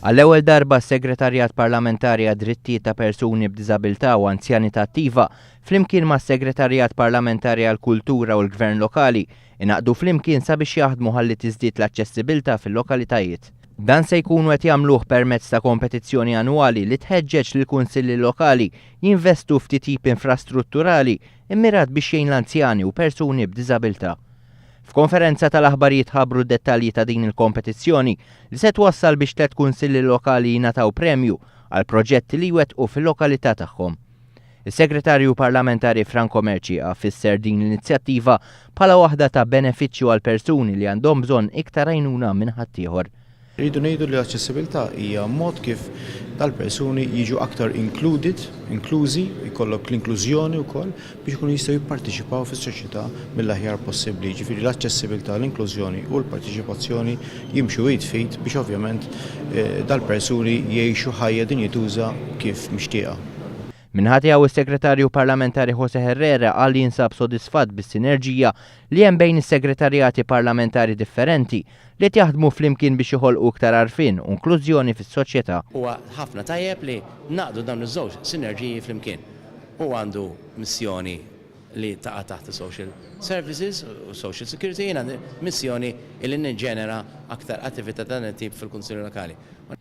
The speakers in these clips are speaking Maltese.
Għall-ewwel darba s-Segretarjat Parlamentari għad-Drittijiet ta' Persuni b'Diżabilità u Anzjanità Attiva flimkien mas-Segretarjat Parlamentari għall-Kultura u l-Gvern Lokali ingħaqdu flimkien sabiex jaħdmu ħalli tiżdied l-aċċessibilità fil-lokalitajiet. Dan se jkunu qed jagħmluh permezz ta' kompetizzjoni annwali li tħeġġeġ lill-kunsilli lokali jinvestu f'titjib infrastrutturali immirat biex jgħin l-anzjani u persuni b'diżabilità. F'konferenza tal-aħbarijiet tħabbru d-dettalji ta' din il-kompetizzjoni li se twassal biex tlett kunsilli lokali jingħataw premju għal proġetti li jwettqu fil-lokalità tagħhom. Is-Segretarju Parlamentari Franco Mercieca fisser din l-inizjattiva bħala waħda ta' benefiċċju għal persuni li għandhom bżonn iktar għajnuna minn ħaddieħor. Irridu ngħidu li l-aċċessibilità hija mod kif dal-persuni jiġu aktar included, inklużi, jkollok l-inklużjoni wkoll biex ikunu jistgħu jipparteċipaw fis-soċjetà mill-aħjar possibbli. Jiġifieri l-aċċessibilità, l-inklużjoni u l-parteċipazzjoni jimxu id f'id biex ovvjament dal-persuni jgħixu ħajja dinjituża kif mixtieqa. Min-naħa tiegħu is-Segretarju Parlamentari José Herrera qal li jinsab sodisfatt bis-sinerġija li hemm bejn is-segretarjati parlamentari differenti li qed jaħdmu flimkien biex joħolqu iktar għarfien u inklużjoni fis-soċjetà. Huwa ħafna tajjeb li ngħaqqdu dawn iż-żewġ sinerġiji flimkien. Hu għandu missjoni li taqa' taħt is-social services u social security, jien għandi missjoni li niġġenera aktar attività ta' dan it-tip fil-Kunsilli Lokali.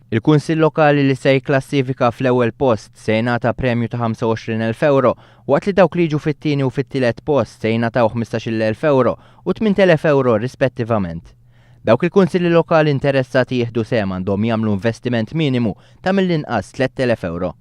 Il-Kunsill Lokali li se jikklassifika fl-ewwel post se jingħata premju ta' 25,000 ewro waqt li dawk li jiġu fit-tieni u fit-tielet post se jingħataw 15,000 ewro u 8,000 ewro rispettivament. Dawk il-Kunsilli Lokali interessati jieħdu sehem għandhom jagħmlu investiment minimu ta' mill-inqas 3,000 ewro.